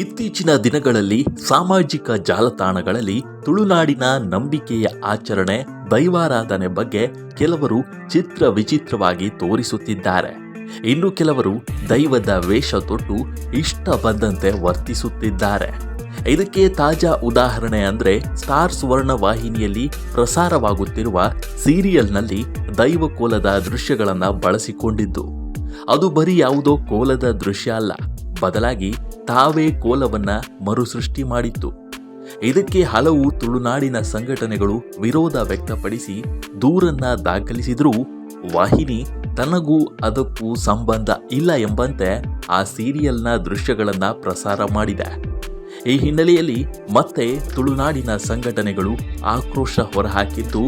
ಇತ್ತೀಚಿನ ದಿನಗಳಲ್ಲಿ ಸಾಮಾಜಿಕ ಜಾಲತಾಣಗಳಲ್ಲಿ ತುಳುನಾಡಿನ ನಂಬಿಕೆಯ ಆಚರಣೆ, ದೈವಾರಾಧನೆ ಬಗ್ಗೆ ಕೆಲವರು ಚಿತ್ರ ವಿಚಿತ್ರವಾಗಿ ತೋರಿಸುತ್ತಿದ್ದಾರೆ. ಇನ್ನು ಕೆಲವರು ದೈವದ ವೇಷ ತೊಟ್ಟು ಇಷ್ಟ ಬಂದಂತೆ ವರ್ತಿಸುತ್ತಿದ್ದಾರೆ. ಇದಕ್ಕೆ ತಾಜಾ ಉದಾಹರಣೆ ಅಂದರೆ ಸ್ಟಾರ್ ಸುವರ್ಣ ವಾಹಿನಿಯಲ್ಲಿ ಪ್ರಸಾರವಾಗುತ್ತಿರುವ ಸೀರಿಯಲ್ನಲ್ಲಿ ದೈವ ಕೋಲದ ದೃಶ್ಯಗಳನ್ನು ಬಳಸಿಕೊಂಡಿದ್ದು. ಅದು ಬರೀ ಯಾವುದೋ ಕೋಲದ ದೃಶ್ಯ ಅಲ್ಲ, ಬದಲಾಗಿ ತಾವೇ ಕೋಲವನ್ನ ಮರುಸೃಷ್ಟಿ ಮಾಡಿತ್ತು. ಇದಕ್ಕೆ ಹಲವು ತುಳುನಾಡಿನ ಸಂಘಟನೆಗಳು ವಿರೋಧ ವ್ಯಕ್ತಪಡಿಸಿ ದೂರನ್ನ ದಾಖಲಿಸಿದರೂ ವಾಹಿನಿ ತನಗೂ ಅದಕ್ಕೂ ಸಂಬಂಧ ಇಲ್ಲ ಎಂಬಂತೆ ಆ ಸೀರಿಯಲ್ನ ದೃಶ್ಯಗಳನ್ನು ಪ್ರಸಾರ ಮಾಡಿದೆ. ಈ ಹಿನ್ನೆಲೆಯಲ್ಲಿ ಮತ್ತೆ ತುಳುನಾಡಿನ ಸಂಘಟನೆಗಳು ಆಕ್ರೋಶ ಹೊರಹಾಕಿದ್ದು,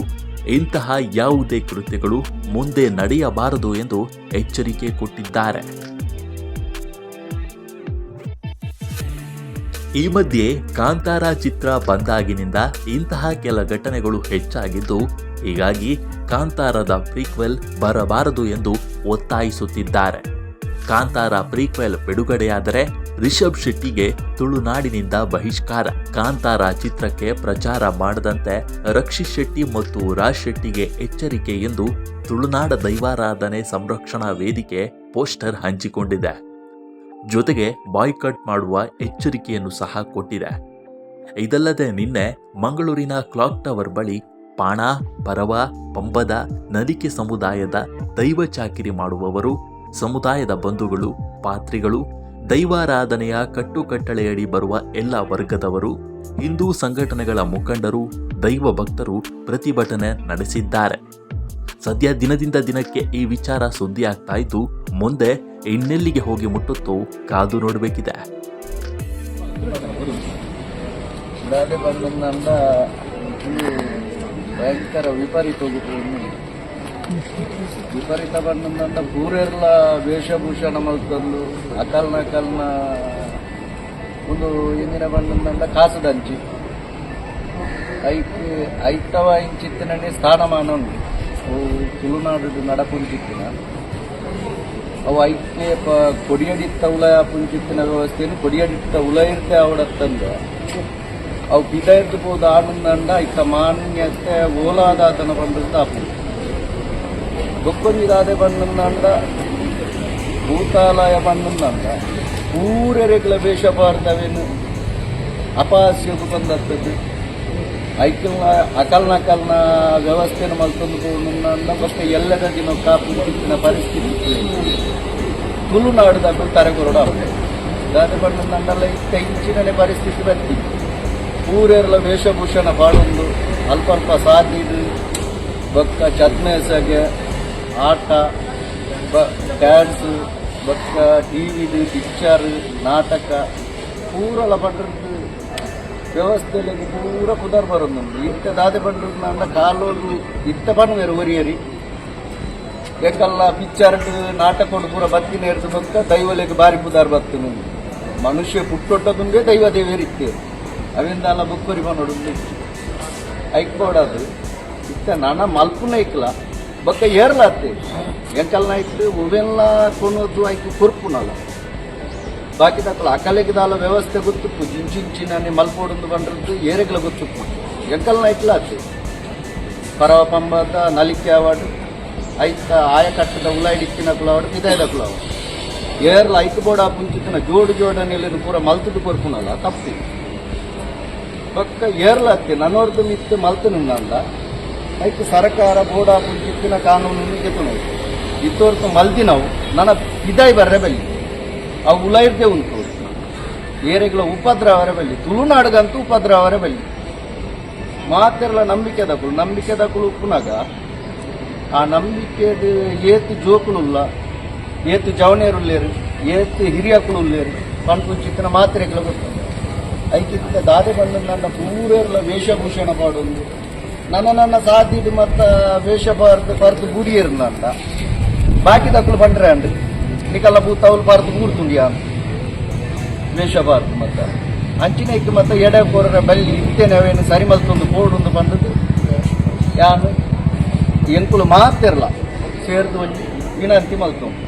ಇಂತಹ ಯಾವುದೇ ಕೃತ್ಯಗಳು ಮುಂದೆ ನಡೆಯಬಾರದು ಎಂದು ಎಚ್ಚರಿಕೆ ಕೊಟ್ಟಿದ್ದಾರೆ. ಈ ಮಧ್ಯೆ ಕಾಂತಾರ ಚಿತ್ರ ಬಂದಾಗಿನಿಂದ ಇಂತಹ ಕೆಲ ಘಟನೆಗಳು ಹೆಚ್ಚಾಗಿದ್ದು, ಹೀಗಾಗಿ ಕಾಂತಾರದ ಪ್ರೀಕ್ವೆಲ್ ಬರಬಾರದು ಎಂದು ಒತ್ತಾಯಿಸುತ್ತಿದ್ದಾರೆ. ಕಾಂತಾರ ಪ್ರೀಕ್ವೆಲ್ ಬಿಡುಗಡೆಯಾದರೆ ರಿಷಬ್ ಶೆಟ್ಟಿಗೆ ತುಳುನಾಡಿನಿಂದ ಬಹಿಷ್ಕಾರ, ಕಾಂತಾರ ಚಿತ್ರಕ್ಕೆ ಪ್ರಚಾರ ಮಾಡದಂತೆ ರಕ್ಷಿತ್ ಶೆಟ್ಟಿ ಮತ್ತು ರಾಜ್ ಶೆಟ್ಟಿಗೆ ಎಚ್ಚರಿಕೆ ಎಂದು ತುಳುನಾಡ ದೈವಾರಾಧನೆ ಸಂರಕ್ಷಣಾ ವೇದಿಕೆ ಪೋಸ್ಟರ್ ಹಂಚಿಕೊಂಡಿದೆ. ಜೊತೆಗೆ ಬಾಯ್ಕಾಟ್ ಮಾಡುವ ಎಚ್ಚರಿಕೆಯನ್ನು ಸಹ ಕೊಟ್ಟಿದೆ. ಇದಲ್ಲದೆ ನಿನ್ನೆ ಮಂಗಳೂರಿನ ಕ್ಲಾಕ್ ಟವರ್ ಬಳಿ ಪಾಣ, ಪರವ, ಪಂಬದ, ನಲಿಕೆ ಸಮುದಾಯದ ದೈವ ಚಾಕಿರಿ ಮಾಡುವವರು, ಸಮುದಾಯದ ಬಂಧುಗಳು, ಪಾತ್ರಿಗಳು, ದೈವಾರಾಧನೆಯ ಕಟ್ಟುಕಟ್ಟಳೆಯಡಿ ಬರುವ ಎಲ್ಲ ವರ್ಗದವರು, ಹಿಂದೂ ಸಂಘಟನೆಗಳ ಮುಖಂಡರು, ದೈವ ಭಕ್ತರು ಪ್ರತಿಭಟನೆ ನಡೆಸಿದ್ದಾರೆ. ಸದ್ಯ ದಿನದಿಂದ ದಿನಕ್ಕೆ ಈ ವಿಚಾರ ಸುದ್ದಿಯಾಗ್ತಾ ಇದ್ದು, ಮುಂದೆ ಇನ್ನೆಲ್ಲಿಗೆ ಹೋಗಿ ಮುಟ್ಟುತ್ತೋ ಕಾದು ನೋಡಬೇಕಿದೆ. ದಾದೆ ಬಂದಂದ ಭಯಂಕರ ವಿಪರೀತ ಹೋಗುದು. ವಿಪರೀತ ಬಂದಂದ ಪೂರೆರ್ಲ ವೇಷಭೂಷಣ ಮಲ್ತೊಂದು ಅಕಲ್ನ ಅಕಲ್ನ ಒಂದು ಇಂದಿನ ಬಂದಂದ ಕಾಸುದಂಚಿ ಐಕ್ ಐತವ ಇಂಚಿತ್ತಿನೇ ಸ್ಥಾನಮಾನ ಉಂಟು. ಅವು ತುಳುನಾಡು ನಡಪುಂಚಿತ್ತಿನ ಅವು ಐಕ್ಕೆ ಪ ಕೊಡಿಯಡಿತ್ತ ಉಲಯ ಪುಂಚಿತ್ತಿನ ವ್ಯವಸ್ಥೆಯನ್ನು ಕೊಡಿಯಡಿತ್ತ ಉಲಯಿರ್ತೆ ಅವಡತ್ತಂದ ಅವು ಪಿದೈರ್ದು ಪೋದು ಆನಂದಂಡ ಐತ ಮಾನ್ಯತೆ ಓಲಾದಾತನ ಬಂದದ್ದು ಆಪು. ಬೊಕ್ಕೊಂಜಿದಾದೆ ಬಂದಂಡ ಭೂತಾಲಯ ಬಂದಂಡ ಪೂರೆರೆಗ್ಲ ವೇಷ ಪಾಡ್ದವೇನು ಅಪಹಾಸ್ಯಕ್ಕೂ ಬಂದತ್ತದ್ದು. ಐಕಲ್ನ ಅಕಲ್ನ ಅಕಲ್ನ ವ್ಯವಸ್ಥೆನ ಮಲ್ತೊಂದು ಪೋಂಡ ಬೊಕ್ಕ ಎಲ್ಲದ ದಿನ ಕಾಪು ಚಿತ್ತಿನ ಪರಿಸ್ಥಿತಿ ತುಳುನಾಡುದಕ್ಕೂ ತರೆಕೊರಡು ದಾದೆ ಬಂದಂಡಲ್ಲ ಇತ್ತ ಇಂಚಿನನೆ ಪರಿಸ್ಥಿತಿ ಬತ್ತಿ ಪೂರೆರ್ಲ ವೇಷಭೂಷಣ ಪಾಡೊಂದು ಅಲ್ಪ ಅಲ್ಪ ಸಾದಿಡು ಬೊಕ್ಕ ಚದ್ಮೇಸಗೆ ಆಟ ಬ ಡ್ಯಾನ್ಸ್ ಬೊಕ್ಕ ಟಿವಿದು ಪಿಕ್ಚರ್ ನಾಟಕ ಪೂರಲ ಪಂಡ್ರದ್ದು ವ್ಯವಸ್ಥೆಲೆಗ್ ಪೂರ ಪುದರ್ ಬರೊಂದುಂಡು. ಇತ್ತೆ ದಾದೆ ಪಂಡ್ರದ್ದು ಕಾಲೋಲು ಇತ್ತೆ ಪನ್ವೆರ್ ಒರಿಯರಿ ಏಕಲ್ಲ ಪಿಕ್ಚರ್ ನಾಟಕೊಡು ಪೂರ ಬತ್ತಿನ ಎರ್ದು ಬೊಕ್ಕ ದೈವಲೆಗ್ ಬಾರಿ ಪುದರ್ ಬತ್ತುನು. ಮನುಷ್ಯ ಪುಟ್ಟೊಟ್ಟದುಂದೇ ದೈವ ದೇವೇರಿತ್ತೇರು ಅವಿಂದಾಲ ಬೊಕ್ಕೊರಿ ಪನೊಡು ಐಕ್ ಬೋಡದು. ಇತ್ತೆ ನನ ಮಲ್ಪುನ ಐಕ್ಲ ಬೊಕ್ಕ ಏರ್ಲಾತೆ ಎಂಕಲ್ನ ಇತ್ತು ಒವೆಲ್ಲ ಕೊನೊದು ಐಕ್ ಕೊರ್ಪುನಲ್ಲ. ಬಾಕಿ ದಕ್ಕಲ ಅಕಲೆಗ್ ದಾಲ ವ್ಯವಸ್ಥೆ ಗೊತ್ತುಪ್ಪು ಜಿಂಚಿಂಚಿನನೆ ಮಲ್ಪೊಡುಂದು ಬಂಡ್ರದ್ದು ಏರೆಗ್ಲ ಗೊತ್ತುಪ್ಪು. ಎಂಕಲ್ನ ಐಕ್ಲ ಆತೆ ಪರವ ಪಂಬದ ನಲಿಕೆ ಅವಾಡು ಐತ ಆಯಕಟ್ಟದ ಉಲಾಯಿಡಿತ್ತಿನಕುಲು ಅವಾಡು ಪಿದಾಯ್ದಕುಲು ಅವಾಡು ಏರ್ಲ ಐಕ್ ಬೋಡ ಪುಂಚಿತ್ತಿನ ಜೋಡು ಜೋಡಣೆಲೆನ್ ಪೂರ ಮಲ್ತುದು ಕೊರ್ಪುನಲ್ಲ ತಪ್ಪು. ಬೊಕ್ಕ ಏರ್ಲ ಅತ್ತೆ ನನೊರ್ದು ಮಿತ್ತ್ ಮಲ್ತುನುಂಡ ಐಕ್ ಸರಕಾರ ಬೋಡ ಪುಂಚಿತ್ತಿನ ಕಾನೂನು ಗೆತುನವು. ಇತ್ತೋರ್ತು ಮಲ್ದಿನವು ನನ ಪಿದಾಯಿ ಬರ್ರೆ ಬಲ್ಲಿ, ಅವು ಉಲಾಯಿರ್ದೆ ಉಂಟು. ಏರೆಗ್ಲ ಉಪದ್ರವರ ಬಲ್ಲಿ, ತುಳುನಾಡುಗಂತೂ ಉಪದ್ರವರ ಬಲ್ಲಿ. ಮಾತೆರ್ಲ ನಂಬಿಕೆದಕುಲು ನಂಬಿಕೆದಕುಲು ಉಪ್ಪುನಾಗ ಆ ನಂಬಿಕೆಡ್ ಏತ್ ಜೋಕುಲುಲ್ಲ, ಏತ್ ಜವನೇರುಲ್ಲೇರು, ಏತ್ ಹಿರಿಯಕುಲು ಉಲ್ಲೇರು ಪನ್ಪುಂಚಿತ್ತಿನ ಮಾತ್ರೆಗ್ಲ ಗೊತ್ತುಂಡು. ಐಕಿತ್ತ ದಾದೆ ಬಂದ ನನ್ನ ಪೂರೆರ್ಲ ವೇಷಭೂಷಣ ಪಾಡೊಂದು ನನ್ನ ನನ್ನ ಸಾದಿಡ್ ಮತ್ತ ವೇಷ ಬಾರ್ದು ಬರ್ದು ಬುಡಿಯೇರು ಅಂತ ಬಾಕಿ ದಕ್ಕಲು ಪಂಡ್ರೆ ಅಂಡ್ ನಿಕಲ್ಲ ಭೂತವುಲು ಬಾರ್ದು ಬೂರ್ತುಂಡಿಯಾ ವೇಷ ಬಾರ್ದು ಮತ್ತ ಅಂಚಿನ ಇಕ್ ಮತ್ತ ಎಡೆ ಕೋರರ ಬಲ್ಲಿ. ಇತ್ತೇನೆ ಅವೇನು ಸರಿ ಮಲ್ತೊಂದು ಪೋಡುಂದು ಬಂದದ್ದು ಯಾನು ಎಂಕುಲು ಮಾತಿರ್ಲ ಸೇರ್ದು ಒಂಜಿ ವಿನಂತಿ ಮಲ್ತೊಂದು.